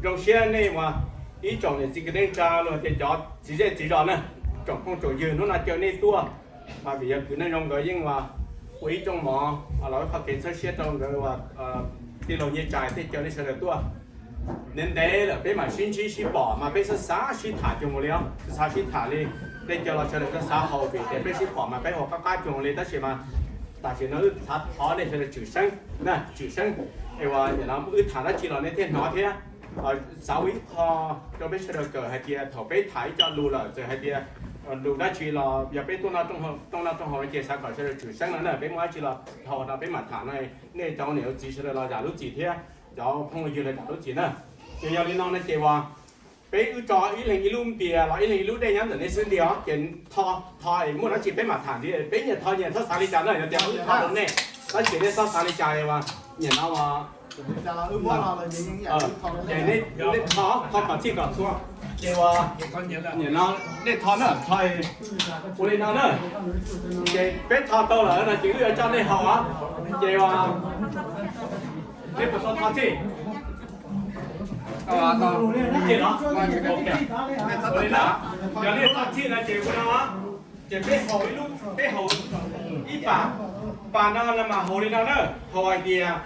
Zoo siab nej uas ib tsoom niam txiv kwv tij neej tsa los tias cov txiv zej txiv zos na, tsoom phooj tsoom ywg hnub no caw nej tuaj, vim yog kwv Neej Zoo nkawd yeej uas ua ib rooj mov los ib qho kev txhawb siab rau nkawd uas tij laug Nyiaj Tsais thiaj caw nej sawv daws tuaj. Ntev ntev lawm peb mam sib ntsib sib pom mas peb xav xav sib tham cuag mus li os, xav sib tham li. Tej caw los sawv daws xav xav haus vim tias peb sib pom mas peb haus qab qab cuag mus li, tab sis mas tam sim no wb xav thov nej sawv daws tswm seeb na, tswm seeb es uas nim no wb tham dab tsi los nej thiaj hnov thiab. Xav ua ib qho rau peb sawv daws kawm hais tias thaum peb tham ib co lus lawm txawm hais tias lus dab tsi los yog peb tuaj noj rooj noj rooj haus no ces xav kom sawv daws tswm seeb no na, peb muaj dab tsi los dhau no peb mam tham no, nej cov niam txiv sawv daws los zam lub txim thiab cov phooj ywg los zam lub txim na. Ces yog li no no ces uas peb wb tso ib leeg ib lub npias los ib leeg ib lub dej nyob ntawm nej xub ntiag os, ces tho es muaj dab tsi peb mam tham ntxiv, peb nyias tho nyias txhob xav li cas na, yog tias wb tho rau nej, tab sis nej txhob xav li cas uas nim no uas ces nej tho, tho kom txhij kom txhua, ces uas nim no nej tho na, tho ua li no na, ces peb tho tau lawm no ces wb yuav coj nej haus, ces uas nej puas tau tho txhij? Txhij los? Ua li no, yog nej tho txhij no ces ua no, ces peb haus ib lub, peb haus ib pas, pas no no mas haus li no na, haus hais tias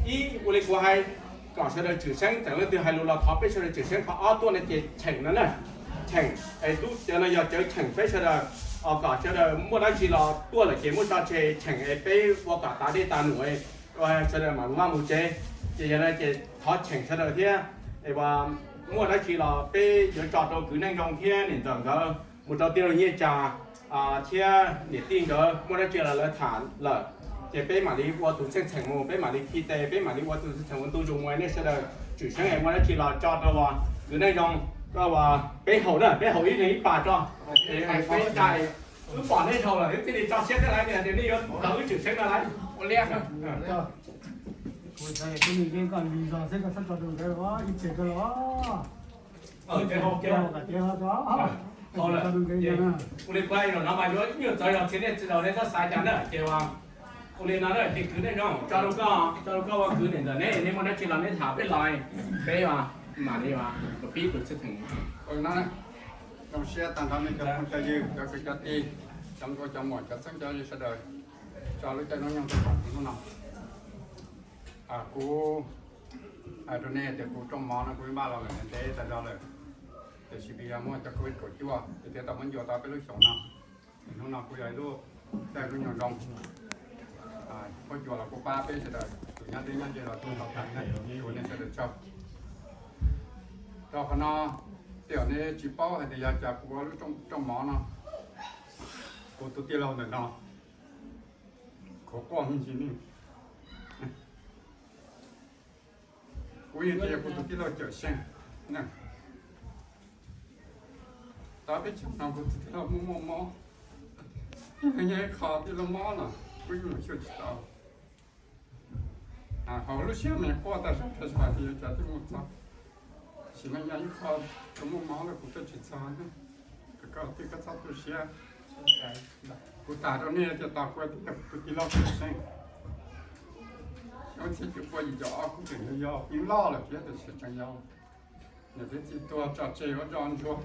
ib ua li kuv hais kom sawv daws tswm seeb, txawm leej twg hais lus los thov peb sawv daws tswm seeb. Qhov ob tuaj no ces cheem no na, cheem es tub cawv no yog cawv cheem peb sawv daws, kom sawv daws muaj dab tsi los tuaj lawm ces muab tso tseg cheem es peb ua kom tas dej tas num, sawv daws mam mus vaj mus tsev. Ces yog no ces thov cheem sawv daws thiab, es muaj dab tsi los peb yuav tso rau kwv Neej Zoo thiab niam ntxawm nkawd, mus rau tij laug Nyiaj Tsais thiab niam tij nkawd muaj dab tsi los lawv tham lawm, ces peb mam li ua tus txheej txheem mus, peb mam li khi tes, peb mam li ua tus txheej txheem ua ntu zus mus, nej sawv daws tswm seeb es muaj dab tsi los tso rau uas kwv Neej Zoo, rau uas peb haus na, peb haus ib leeg ib pas tso, es peb cais, wb pom nej haus lawm wb thiaj li tso siab thiab lawm, tias nej yuav tau wb tswm seeb no lawm. Ua li, ib txhis koj los, ua li kuv hais no mas yuav nyuaj txawv yog txhia nej txiv laus nej txhob xav cas na, ces ua li no na, ces kwv Neej Zoo tso rau koj, tso rau koj ua kwv niam ntxawm neb, neb muaj dab tsi los neb tham peb los, peb mam li pib tus txheej txheem no. Zoo siab tag nrho nej cov phooj cov ywg, cov kwv cov tij, cov nkauj cov muam, cov txheeb cov ze sawv daws, tso lub caij lub nyoog rau hnub no. Kuv hais rau nej tias kuv rooj mov no kuv npaj los lawm ntev tas zog lawm, tiam sis vim yog muaj cov covid kaum cuaj ces thiaj tau muab ncua tau peb lub xyoos no. Hnub no kuv yog ib lub caij lub nyoog zoo, huab cua los kuj pab peb sawv daws, tus nyob deb nyob ze los kuj tau tham, ua nej sawv daws tsaug. Rau qhov no, tej zaum nej tsis paub hais tias yog cas kuv ua lub rooj mov no, kuv tus tij laug ntawm no, kuv quaj me ntsis ne. Kuv yeej tias kuv tus tij laug Cawm Seej, tau peb caug no kuv tus tij laug muaj muaj mob, nyob ib qho tij laug mob no, kuv yeej xyuaj tsis tau. Hauv lub siab mas quaj tag zog, tab sis hais tias yuav cas thiaj mus txog, tab sis mas nyob ib qho tus muaj mob no kuv thiaj tsis txog. Koj twb koj txhob tu siab, kuv tham rau nej tias tos kuv tias yog kuv tus tij laug Cawm Seej, xyoo txhiab cuaj pua yim caum ob kuv tseem yau yau, yeej loj lawm thiab tiam sis tseem yau. Niam thiab txiv tuag tso tseg ua zoj ntsuag,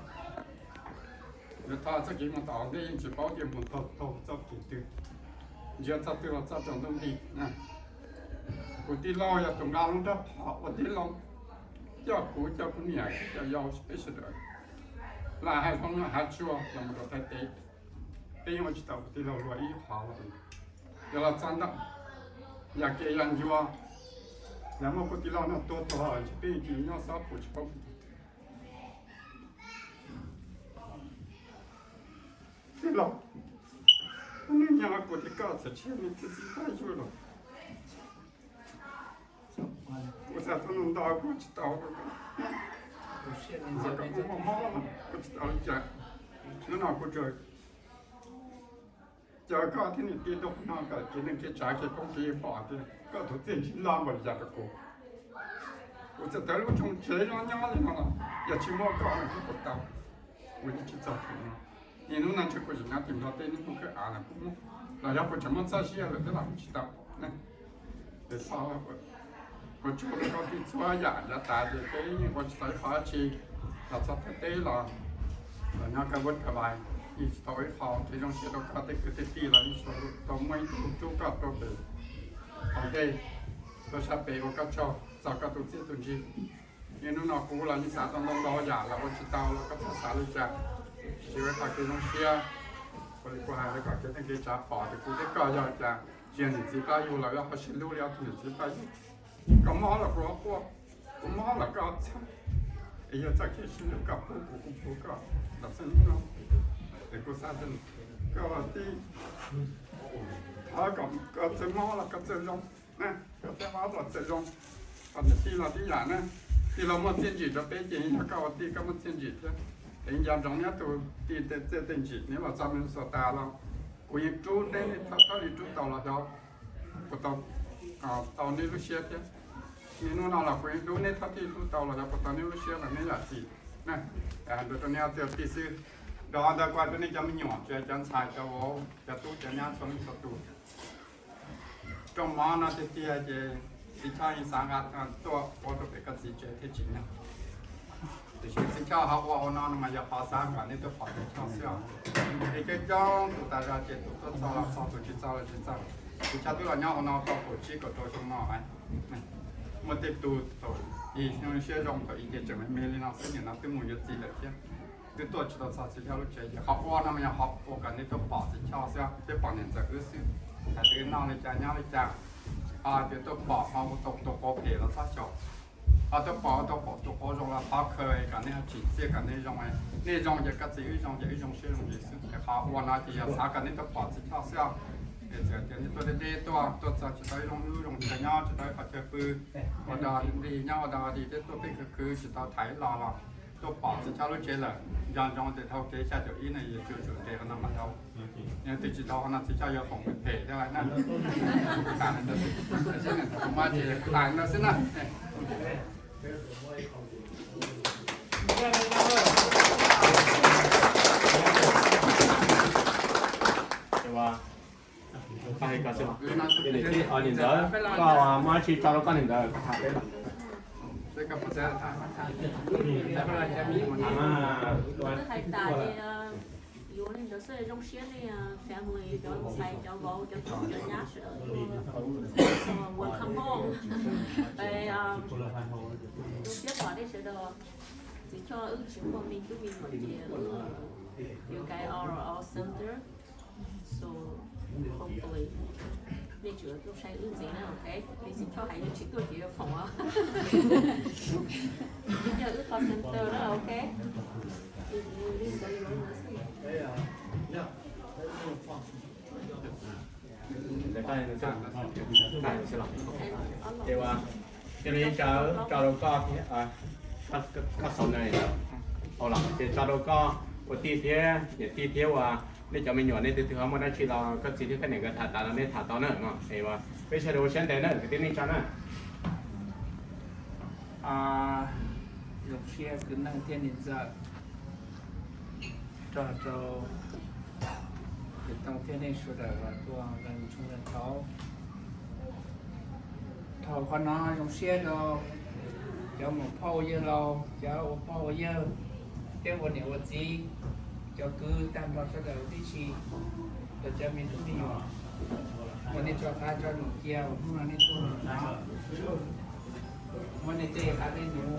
yuav thov txoj kev mus tom ntej yeej tsis paub tias mus taug taug txoj kev twg, ntsia txoj twg los txoj tsaus ntuj nti. Kuv tij laug yog tus nqa lub nrab phom ua tij laug, coj kuv coj kuv niam coj yau peb sawv daws, lam hav zoov hav tsuag los mus rau Thaib teb, peb yeej ua tsis tau kuv tij laug luag ib qho los. Yog los txog ntawm, yog kev yog ncua, yog muaj kuv tij laug no tuag tuag los ntshe peb yeej cia li nyob xob pus tsis paub. Tij laug, nej nyob kuv tias koj txawm tshiab nej txiv txiv tag yug los, kuv txawm tuaj nug nto kuv tsis tau, kuv tsis tau li cas. Hnub no kuv tsuas caw koj thiab niam tij tuaj no kom kev neej kev tsav kev poob kev pom tias koj tus txiaj ntsig loj npaum li cas rau kuv. Kuv txawm tawm lub rooj tsev nyob nyob li no los yog tsis muaj koj no kuv puas tau, kuv yeej tsis txog thaum no. Niaj hnub no ntshe kuv tseem nyob tim Nplog teb, hnub kawg av los kuv muaj, los yog kuv tseem muaj txoj sia lawm thiab los kuv tsis tau. Ua tsaug rau koj txhua yam yav tas ces peb yeej ua tsis tau ib qho dab tsi los txog thaum teb los, los nyob kab vuab kab vais, yeej tsis tau ua ib qho kev zoo siab rau koj tej kwv tej tij los yeej tsis tau muaj ib tug rub koj rau pem hauv ntej, rau sab pem ua koj tsaug txog koj tus txiaj tus ntsig. Niaj hnub no kuv los yeej xav tau ntau ntau yam los ua tsis tau los koj txhob xav li cas, tsis ua ib qho kev zoo siab. Ua li kuv hais kom kev theej kev tsav pom tias kuv thiab koj yog cas, tsis yog niam txiv pab yug los yog ho sib hlub li ob tug niam txiv pab yug. Koj mob los kuv quaj, kuv mob los koj txhawb, es yog txoj kev sib hlub koj pub kuv kuv pub koj los txog hnub no. Es kuv xav tias koj ua tij, thov kom koj txawj mob los koj txawj zoo, koj txawj mob los txawj zoo. Koj niam tij los tib yam na, tij laug muaj txiaj ntsig rau peb ces yog koj ua tij koj muaj txiaj ntsig thiab. Es nco ntsoov neb tus tij tej txiaj tej ntsig, neb los txog Minnesota los kuv yeej rub neb, neb thawj thawj li rub tau los xyov puas tau, tau neb lub siab thiab. Niaj hnub no los kuv yeej rub neb thawj thawj li rub tau los xyov puas tau neb lub siab los neb yam txiv na. Nrog rau neb ob txij tij xwb, nrog ntawd kuv hais rau nej cov me nyuam, tsis hais cov ntxhais cov vauv cov tub cov nyab txhua leej txhua tus. Rooj mov no tiag tiag ces txiv Choj yeej xav nqa tuaj ua rau pem koj txiv tsev thiaj tsim nyog. Tiam sis txiv Choj ho ua hauv no no mas yog qhov xav kom nej tuaj pom txiv Choj xwb os. Es coob coob tus tas zog ces tus tuaj txog los txog, tus tsis txog los tsis txog. Txiv Choj twb los nyob hauv no tau kaum tsib kaum rau xyoo no lawm. Muaj tej tus thaum i siab zoo thaum i ces tseem me me li no xwb, nim no twb mus yuav txiv lawm thiab. Twb tuaj tsis tau txog txiv Choj lub tsev ces qhov ua no mas yog qhov ua kom nej tuaj pom txiv Choj xwb, peb pom niam ntxawm wb xwb. Hais tias wb noj li cas nyob li cas, ho tias tuaj pom ho ua tau tus quav phem los txhob xyaum, ho tuaj pom ua tau pom tus quav zoo los thov khaws kom nej ho tsim txiaj kom nej zoo. Nej zoo ces koj txiv wb zoo ces wb zoo siab zoo ntsws xwb. Es qhov ua no ces yog xav kom nej tuaj pom txiv Choj xwb os. Es txawm tias nej tuaj deb deb tuaj, tuaj txog tsis tau ib zoo lub zoo chaw nyob, tsis tau ib qho chaw pw, ua dog dig nyob ua dog dig thiab tuaj peb khwv khwv tsis tau thaiv los los tuaj pom txiv Choj lub tsev lawm. Nco ntsoov tias dhau kev xya caum ib no yuav tsum tsum kev qhov no mam dhau. Yog twg tsis dhau qhov no txiv Choj yuav foom phem thiab lawm na. Kuv tas li ntawd xwb, kuv mas ces kuv tas li ntawd xwb na. Koj hais koj xwb los? Niam tij, niam ntxawm, koj muaj dab tsi tso rau koj niam ntxawm tham peb los? Twb hais tas ces yuav li ntawd xwb, zoo siab nej family cov ntxhais cov vauv cov tub cov nyab sawv daws tuaj, welcome home. Zoo siab pom nej sawv daws. Txiv Choj wb tsis muaj me tub me nyuam ces wb yuav kaiv R R L Center. So hopefully nej tsuas tuaj saib wb ntxiv na, ok? Vim Txiv Choj hais yog tsis tuaj ces yuav foom os. Yog wb call center na, ok? Li ntawd yuav Ces ua, cia li tso, tso rau koj thiab, koj xaus no, los ces tso rau koj ua tij thiab niam tij thiab ua nej cov me nyuam nej twg twg ho muaj dab tsi los koj txiv thiab koj niam nkawd tham tas los nej tham tau na. Es ua peb sawv daws ua siab ntev na kwv tij neej tsa na. Zoo siab kwv neej thiab niam ntxawm, nrog rau Yawg Tooj thiab nej sawv daws los tuaj nqa ntsoog nqa thaub. Thaum qhov no zoo siab rau cov muam phauj yawg laus, cov ua pog ua yawg, thiab ua niam ua txiv, cov kwv tag nrho sawv daws tib si, los cov me tub me nyuam uas nej tso qab tso num cia uas hnub no nej tuaj no, muab nej tej qab tej num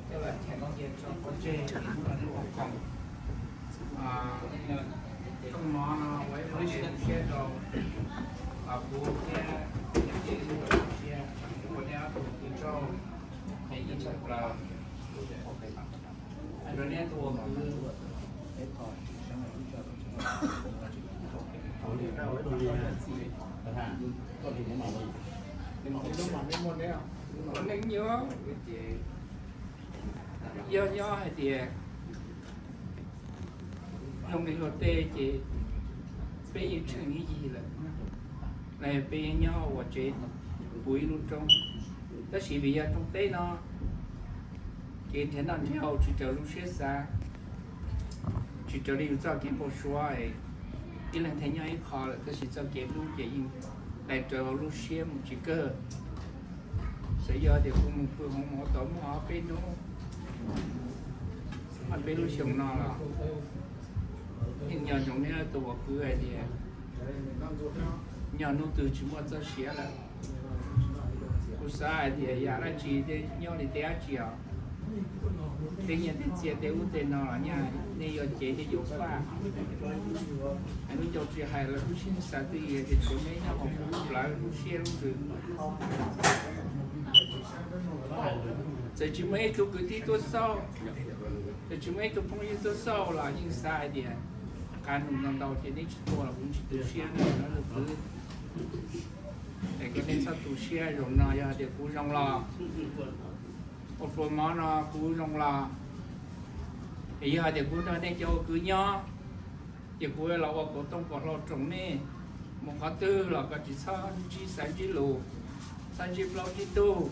coj los cheem cia tso pov tseg, hnub no nej ua khoom. Rooj mov no ua ib qho kev zoo siab rau kuv thiab niam tij, zoo siab ua nej ob tug kwv tij, es ib txhia plaws rau nej ob tug ua kwv. Ua neej nyob ces yog nyob hais tias zoo li luag tej ces peb yeej tsheej ib yig lawm, los yog peb yeej nyob ua tsev puv ib lub roob. Tab sis vim yog rooj teb no ces nrhiav noj nrhiav haus tsis raws lub siab xav, tsis raws li yus txoj kev npau suav, tib leeg thiaj nyob ib qho lawm, tab sis txoj kev hlub ces yeej dai raws hauv lub siab mus tsis kawg. Txawm yog tias kuv mus pw hauv mov tau muaj ob peb hnub, ob peb lub xyoo no los yeej nco ntsoov neb tus uas kwv hais tias nyob hnub twg tsis muaj txoj sia lawm. Kuv xav hais tias yam dab tsi nyob li tej dab tsi os, tej nyiaj tej txiaj tej ub tej no los nyaj nej yuav cev tej yuav faj. Hais lub ncauj tsis hais los lub siab xav twj ywm ces tshuav neb nyob hauv kuv lub plawv lub siab lub ntsws. Txawm tsis muaj ib tug kwv tij tuaj xauj, txawm tsis muaj ib tug phooj ywg tuaj xauj los yeej xav hais tias qab nus ntau ntau ces neb tsis tuaj los kuv tsis tu siab no tus kwv. Es koj nej txhob tu siab, zaum no yog hais tias kuv zoo los, ua pluas mov no kuv zoo los, es yog hais tias kuv nrog nej cov ua kwv nyob, ces kuv los ua kaum tooj kaum hlau roos nej. Mus qhov twg los koj tsis txhob ntsib xaiv ntsib lus, txhob ntsib plaub ntsib tug.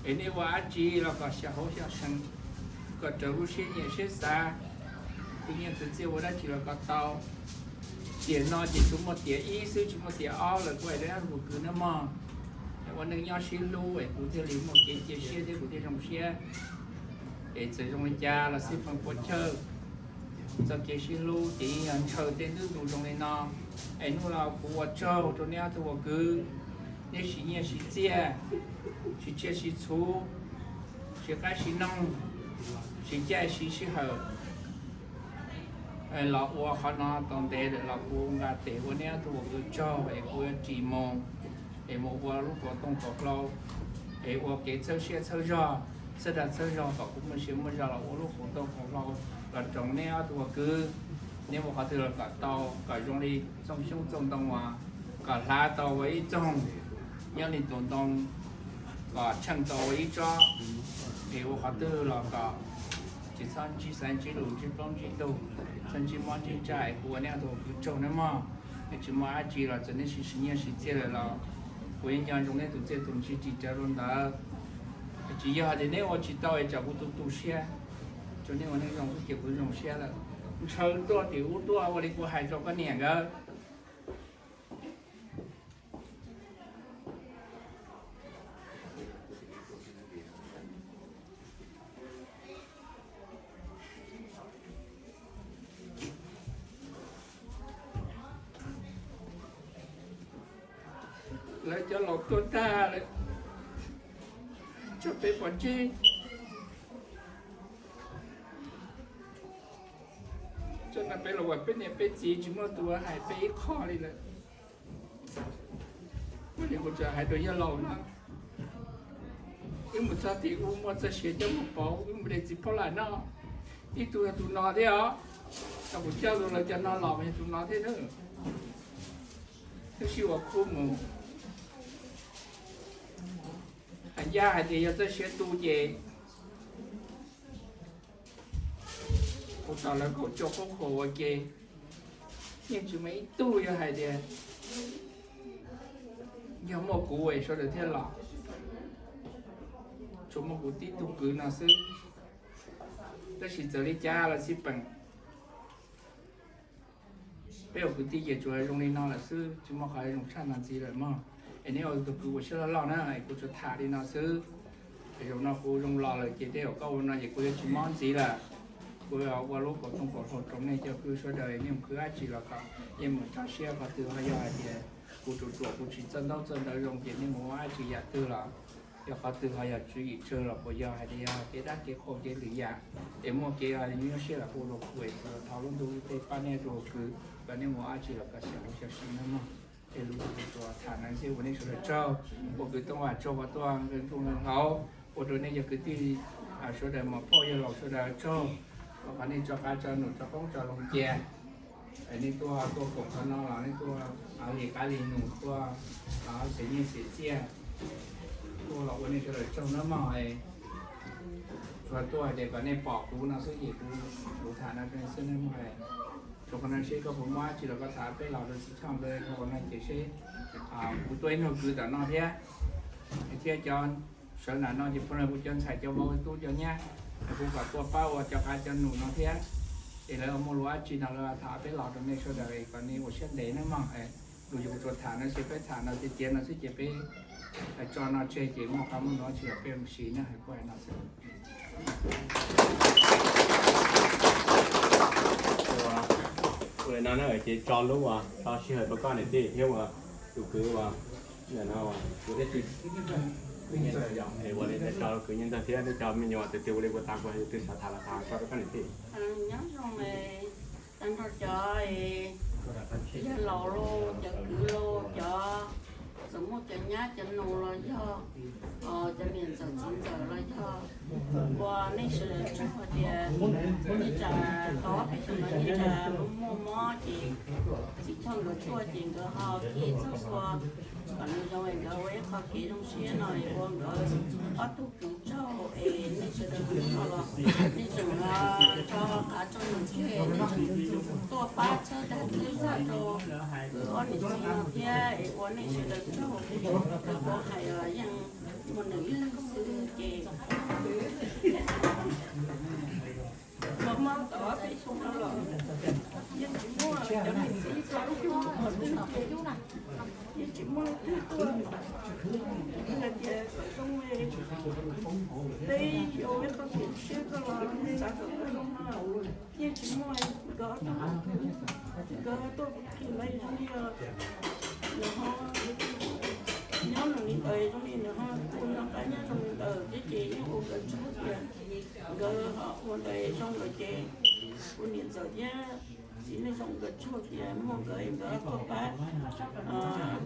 Es nej ua dab tsi los kom xyaw hauv xyaw seev, kom raws lub siab nyiam siab xav. Tus nyiaj tus txiaj ua dab tsi los kom tau. Tiam no ces tsuas muaj tiam ib xwb tsis muaj tiam ob lawm, kuv hais rau tus kwv na mog. Ua neej nyob sib hlub es kuv thiaj li muaj kev cia siab thiab kuv thiaj zoo siab. Es txawm zoo li cas los xij peem puas chawj, txoj kev sib hlub ces yeej yog ntshaw tej ntwb ntu zoo li no. Es hnub no kuv ua tsaug rau neb ob tug ua kwv, neb siv nyiaj siv txiaj, siv tsiaj siv txhuv, siv qaib siv noog, siv caij siv sij hawm los ua qhov no tau ntev lawm los kuv nqa tes ua neb ob tug ua kwv tsaug es kuv yuav ris mus, es mus ua lub kaum tooj kaum hlau, es ua kev txhawb siab txhawb zog, txhawb dag txhawb zog kom kuv muaj siab muaj zog los ua lub kaum tooj kaum hlau los roos neb ob tug ua kwv. Neb mus qhov twg los kom tau, kom zoo li txooj xyoob txooj ntoo uas kom hlav tau ua ib txoog, nyob li tus ntoo kom tsheej tau ua ib tsob. Es ua qhov twg los kom tsis txhob ntsib xaiv ntsib lus ntsib plaub ntsib tug, txhob ntsib mob ntsib ntsaj es kuv ua neb ob tug ua kwv tsaug nawb mog. Es tsis muaj dab tsi los txawm neb siv siv nyiaj siv txiaj lawm los kuv yeej nco ntsoov neb tus txiaj tus ntsig ris raws li ntawd. Es tsis yog hais tias neb ua tsis tau es tsam kuv tu tu siab, tsuas neb ua neej zoo xwb ces kuv zoo siab lawm. Ntshaw tuaj tim ub tuaj ua li kuv hais rau koj niam nkawd. Lawv cov laus tuaj tag lawm, tso peb pov tseg. Tso no peb los uas peb niam peb txiv tsis muaj tus hais peb ib qho li lawm. Ua li kuv tsuas hais rau yawg laus no, wb mus txog tim ub muaj txoj sia coj mus pauv, wb mus de txiv phaub lam noj. Ib tug yog tus no thiab os, tau kuv coj lus lawv cov no los mas yog tus no thiab na. Wb sib ua khub mus. Hais ncaj hais tias yog txoj sia tu ces kuv tos lawv kaum cuaj qub qhuas ua ke, yeej tsis muaj ib tug yog hais tias yog muaj kuv es sawv daws thiaj los. Tsuas muaj kuv tib tug kwv no xwb, tab sis txawm li cas los xij peem, peb ua kwv tij ces tsuas zoo li no lawm xwb, tsis muaj qhov zoo tshaj no ntxiv lawm mog. Es neb ua tus kwv uas siab loj loj na, es kuv tsuas tham li no xwb. Es zaum no kuv zoo los lawm ces tej zaum koj ua no ces kuv yuav tsis mob ntxiv lawm. Kuv ua lub kaum tooj kaum hlau rau nej cov kwv sawv daws, nej mus khwv dab tsi los kom nej mus tso siab, qhov twg ho yog hais tias kuv ruam ruam kuv tsis txawj ntaub txawj ntawv zoo ces nej mus ua dab tsi yam twg los yog qhov twg ho yog tswv yim tsawg los puas yog hais tias yog kev dab kev qhua kev lwm yam, es muaj kev nyuaj siab los hu rau kuv es kuv thov lub ntuj tej pab nej tus kwv kom nej mus ua dab tsi los kom xyaum xyaum siv nawb mog. Es lus kuv tsuas tham no xwb, ua nej sawv daws tsaug, ua kwv tij vam tsaug uas tuaj nqe ntuj nqe hauv, ua rau nej cov kwv tij sawv daws mas phauj yawg laus sawv daws tsaug, ua kom nej tso qab tso num tso qoob tso loo cia. Es nej tuaj tuaj koom qhov no los nej tuaj li qab li nus tuaj xeem nyiaj xeem txiaj, tuaj los ua nej sawv daws tsaug nawb mog. Tsuas tuaj hais tias kom nej pom kuv no xwb ces kuv, kuv tham no rau nej xwb nawb mog. Tsuas qhov no seb koj puas muaj dab tsi los koj tham peb los rau tsis txhob npawg rau qhov no ces seb kuv tuaj ib nyuag kwv tom no thiab, thiab cov sawv nram no ces phooj ywg kuv cov ntxhais cov vauv tub cov nyab, es kuv kom tuaj pab ua cov qab cov num no thiab. Es lawv muaj lus dab tsi no lawv tham peb los rau nej sawv daws es kom nej ua siab ntev nawb mog. Yus tsuas tham no ces peb tham no tiag tiag no xwb ces peb hais tso no tseg ces muaj qab muaj no tsis yog peb mus siv na, hais kuj hais no xwb. Ua li no na ces tso lub uas tso sij hawm rau koj niam tij thiab uas tus kwv uas ntawm no uas kuv thiab tsis, ua li tso kwv Nyiaj Ntxawg thiab nej cov me nyuam tias ua li ua tas kuv hais twb xav tham los tham tso rau koj niam tij. Nyob zoo tag nrho cov yawg laus los cov kwv los cov txawm muaj cov nyab cov nus los yog cov niam ntxawm txiv ntxawm los yog ua nej sawv daws tsaug hais tias nej tsa tov peb xyoo no nej tsa muaj mob ces txiv choj nkawd tshuaj ces nkawd ho kev txoj hlua kom nws zoo es nkawd ua ib qho kev zoo siab no es ua nkawd ob tug kwv tsaug es nej sawv daws no los nej tseem tso qav tso num tseg, nej tseem tuaj pab txhawb dag txhawb zaj rau kwv ob niam txiv no thiab es ua nej sawv daws tsaug. Kuv hais los yeej muaj nws ib leeg xwb ces los mog tau ob peb xyoo no los yeej tsis muaj cov niam txiv txhua lub xyoo los twb ces yeej tsis muaj leej twg tuaj hais tias kom zoo li. Peb yuav ua ib qho kev siab koj los nej xav kom zoo no yeej tsis muaj. Nkawd ob tug, nkawd tuaj qhia lawv zoo li nws ho nyob nws li ntawd, zoo li nws ho ua noj qab nyob zoo li ntawd thiab ces yeej ua nkawd tsaug tias nkawd ho ua ntawd zoo lawm ces ua niam ntxawm thiab txiv neej zoo nkawd tsaug tias muaj nkawd nkawd tuaj pab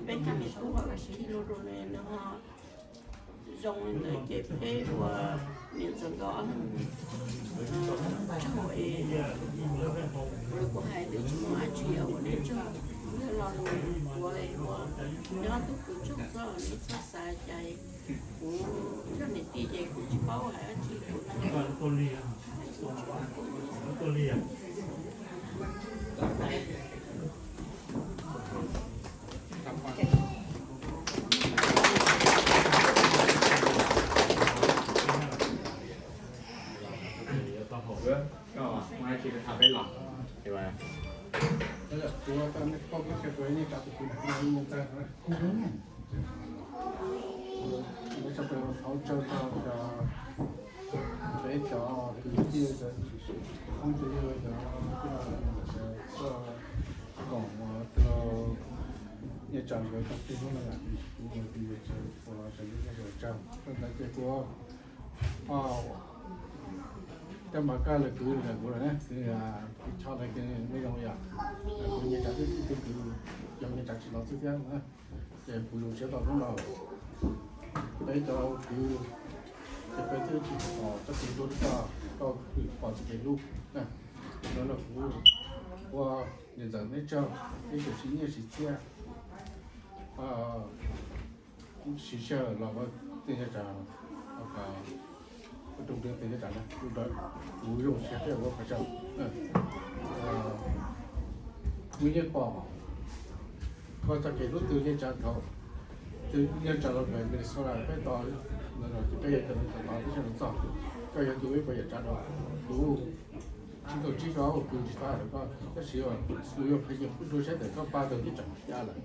peb cov niam tub ho khi lus rau nws ho zoo li ntawd ces peb ua niam ntxawm nkawd ob leeg tsaug es kuv hais twb tsis muaj dab tsi ua nej tsaug. Yog los kuv ua nyob tub kwv tsaug txog nej txhob xav cai. Kuv yog niam tij ces kuv tsis paub hais dab tsi, kuv Peb cov kwv tij, phooj ywg, cov tij laug ntawm sawv daws tuaj koom ua tij laug Nyiaj Tsaws nkawd tag kis hnub no, kuv ua tus yawg Tsaws ua sawv daws tsaug. Thaum ntawd ces kuv coj npam koj lawv kwv ntawm kuv lawm na, kwv Choj lawv kwv nej zoo yom. Kuv Nyiaj Tsaws twb tij kwv, yog Nyiaj Tsaws tsis los xwb thiab na. Ces kuv zoo siab tau hnub no peb cov kwv, ces peb twb tsis pom txoj kev hlub, koj pom txoj kev hlub na. Hnub no kuv ua niam ntxawm neb tsaug, neb tseem siv nyiaj siv txiaj siv sij hawm los ua tej Nyiaj Tsaws, ua rau tej Nyiaj Tsaws na, kuv zoo siab thiab ua qhov tsaug. Kuv yeej pom koj txoj kev hlub twg Nyiaj Tsaws thaum twg Nyiaj Tsaws los pem Minnesota peb tos, peb yog cov neeg tos tos peb sawv daws txog, koj yog tus ib puas yawm tsav rau kuv. Tsis tau tsib rau kuv tsis tau hais rau koj, tab sis kuv yuav qhia rau sawv daws koj pab tau Nyiaj Tsaws ya lawm.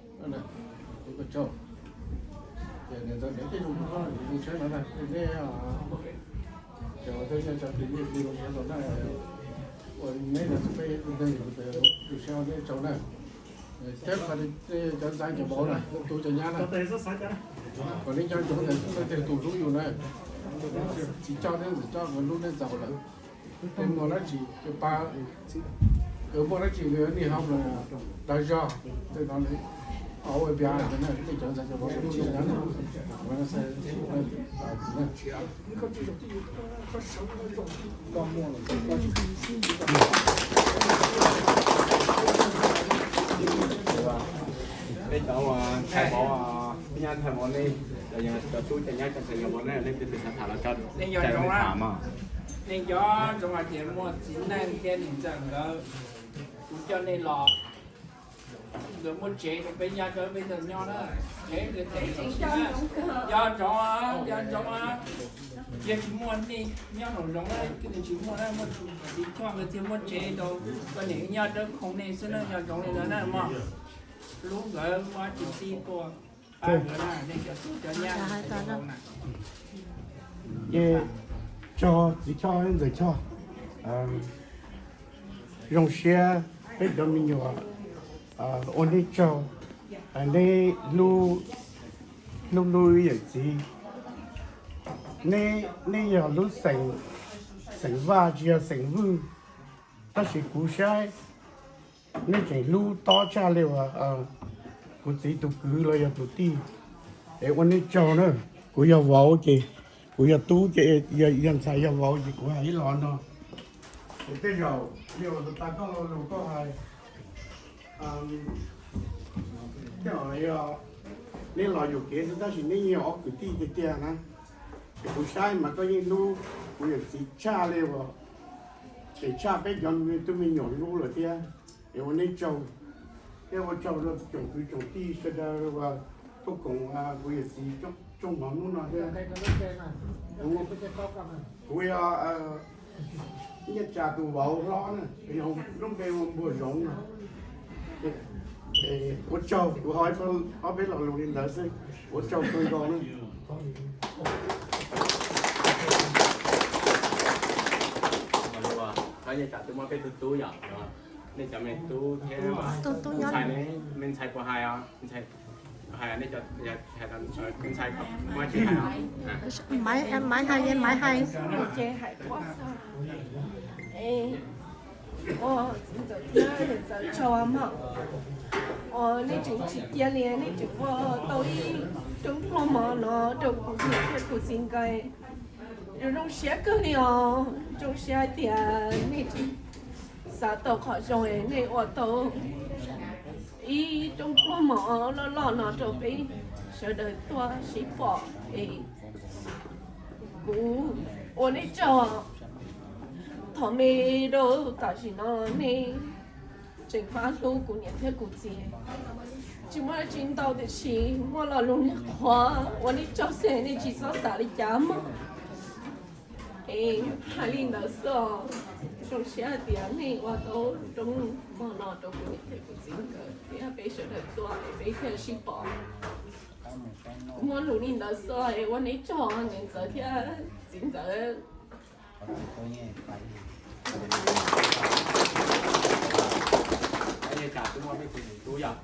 Kuv koj tsaug. Ces niam ntxawm niam tej zoo zoo siab no na, nej ces ua tej Nyiaj Tsaws plig Nyiaj Tsaws zoo siab tau na, ua neb no peb ua ntej kuv zoo siab neb tsaug na. Thiab qhov cov ntxhais cov vauv na, tus cov nyab na, kom nej nco ntsoov tias tus hlub yus na, txiv coj thiab ntxawm coj nkawd hlub nej txaus lawm. Ces muaj dab tsi ces pab, nkawd muaj dab tsi nkawd nim ho dag zog tej no, ua piav tej cov ntxhais cov vauv hlub nej na. Peb cov ntxhais vauv, peb nyab ntxhais vauv nej, cov tub cov nyab cov ntxhais cov vauv nej, nej twb xav tham los tso, nej nco ntsoov mas, nej nco ntsoov hais tias muaj txiv neej thiab niam ntxawm nkawd, kuv coj nej los, nkawd muaj tsev rau peb nyob rau peb tau nyob na. Nco ntsoov, nco ntsoov, yog tsis muaj nej nyob nraum zoov na, tsis muaj na, muaj txiv choj nkawd thiaj muaj tsev rau koj niam nyob dawb khoov nej xwb na, nco ntsoov li ntawd na mog. Lub nkawd muab tsis txib tuaj, pab nkawd na, nej cov tub cov nyab. Ces tsaug txiv Choj ntxawm Choj, zoo siab peb cov me nyuam ua neb tsaug, neb hlub hlub ib yawm txiv. Neb yog lub xeem, xeem Vaj tsis yog xeem Vwj, tab sis kuv saib neb tseem hlub tob tshaj li uas kuv txiv tus kwv los yog tus tij. Es ua neb tsaug na, kuv yog vauv ces, kuv yog tub ces, yog ntxhais yog vauv ces kuv hais ib los no. Es tej zaum li uas tus tas koj lo lus koj hais, tej zaum yog neb los yuam kev xwb tab sis neb yog ob kwv tij tiag tiag na. Es kuv saib mas koj yeej hlub kuv yawm txiv tshaj li uas, ces tshaj peb cov tub me nyuam hlub lawm thiab. Es ua neb tsaug, thiab ua tsaug rau tsoom kwv tsoom tij sawv daws uas tuaj koom kuv yawm txiv rooj mov hnub no thiab. Kuv yog Nyiaj Tsa tus vauv hlob na, yog lub npe hu Npuag Zoov no. Ua tsaug, kuv hais ob peb lo lus li ntawd xwb, ua tsaug kawg nkaus na. Nyiaj Tsa twb muab peb tug tub yom, nej cov me tub thiab, tus tub ntxhais ne, me ntxhais puas hais os? Hais, nej cov, hais, ntxhais muab tsis hais os? Maiv hais, Maiv hais. Ua txiv ntxawm thiab niam ntxawm tsaug mog, uas nej tseem tsis cia li nej tseem ua tau ib roob pluag mov no rau kuv niam thiab kuv txiv nkawd. Zoo zoo siab kawg li os, zoo siab hais tias nej tseem xav tau qhov zoo, nej ua tau ib roob pluag mov loj loj no rau peb sawv daws tuaj sib pom es kuv ua nej tsaug. Thov me rau tam sim no nej tseem pab hlub kuv niam thiab kuv txiv. Tsis muaj dab tsi ntau tiam sis muaj lo lus niag qhuav ua nej tsaug xwb, nej tsis txhob xav li cas mog. Es hais li ntawd xwb os, zoo siab hais tias nej ua tau roob mov no rau kuv niam thiab kuv txiv nkawd thiab peb sawv daws tuaj es peb thiaj sib pom. Muaj lus li ntawd xwb es ua neb tsaug niam ntxawm thiab txiv ntxawm. Twb yog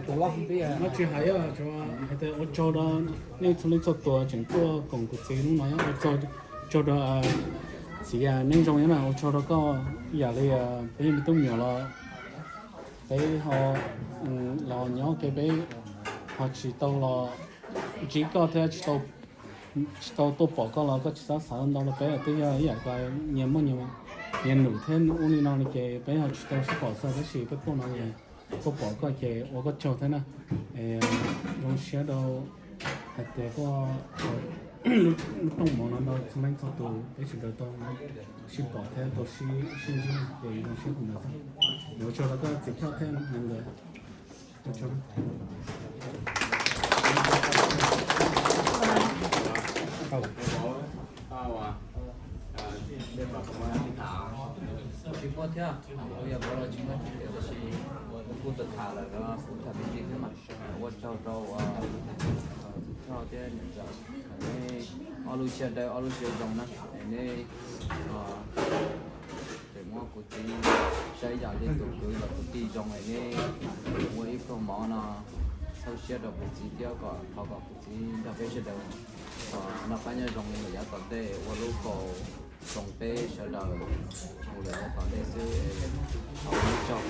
tus loj twb yog, tsis hais, hais tias ua tsaug rau nej txhua leej txhua tus tseem tuaj koom kuv txiv hnub no, ua tsaug rau txiv, neej zoo nyob na, ua tsaug rau koj ib yam li peb me tub me nyuam los peb ho los nyob ke peb ho tsis tau los ntsib koj thiab tsis tau tuaj pom koj los koj tsis txhob xav ntau rau peb, twb yog ib yam nyias muaj nyias num thiab ub li no li ces peb ho tsis tau sib pom xwb tab sis peb tuaj no tuaj pom koj ces ua koj tsaug thiab na. Zoo siab rau hais tias koj lub rooj mov no rau txhua leej txhua tus peb sawv daws tau sib pom thiab tau sib ntsib ces zoo siab ntawd xwb. Ua tsaug rau koj txiv Choj thiab neeg ntawd. Tsis muaj thiab, kuv yog vauv los tsis muaj tsis, tab sis kuv kuj tau tham lawm, kuv tham me ntsis thiab mas ua tsaug rau txiv Choj thiab niam ntxawm, nej ob lub siab dawb ob lub siab zoo na, nej tseem muab kuv txiv saib yam li tus kwv los tus tij zoo es nej ua ib pluag mov no txhawb siab rau kuv txiv thiab kom thov kom kuv txiv nrog peb sawv daws noj qab nyob zoo lawm yav tom ntej, ua lub kaus zoo peb sawv daws zoo lawm yav tom ntej xwb. Ua tsaug.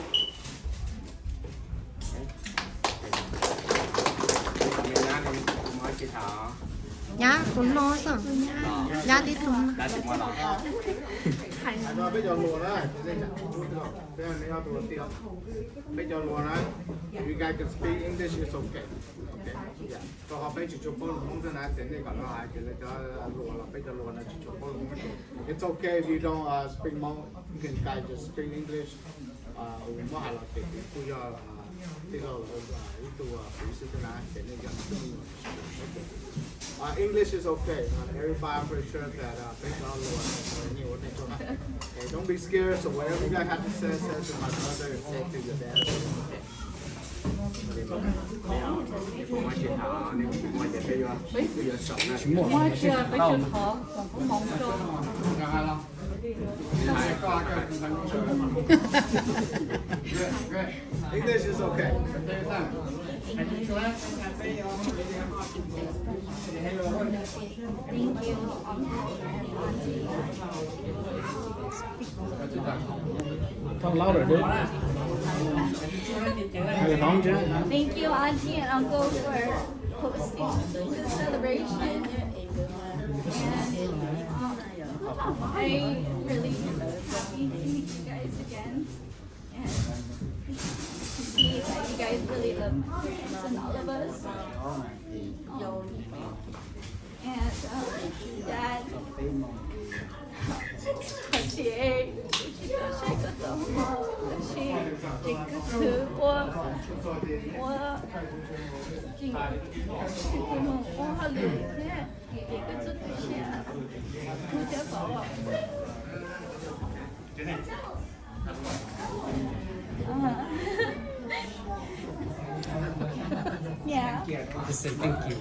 Nyab tus no xwb, nyab tib tug no. Peb cov hluas na, peb cov hluas na, you guys can speak English, it's okay. Rau qhov peb tsis tshua paub lus Hmoob thiab na, ces nej kom lawv hais ces lawv cov hluas los peb cov hluas no tsis tshua paub lus Hmoob. It's okay if you don't uh, speak Hmong, you can guys just speak English. Muab hais los ces kuv kuj yog tij laug lawv ib tug kuv xwb thiab na, ces nej cov me nyuam Uh, English is okay. Uh, everybody pretty sure that uh, thank God Lord. Okay, don't be scared. So whatever you guys have to say, say to my brother and say to your dad. English is okay. Thank you, uncle and auntie. Talk louder, dude. Are you home, Jen? Thank you, auntie and uncle, for hosting this celebration. And um, I really happy to meet you guys again. And to see that you guys really love my parents and all of us. Um, and um, Dad, tsis tsis tau saib koj tau hmo, tab sis ces koj khwv ua, ua, ua hauj lwm thiab, ces koj txoj kev siab mus thiab kom Yeah. Just say thank you.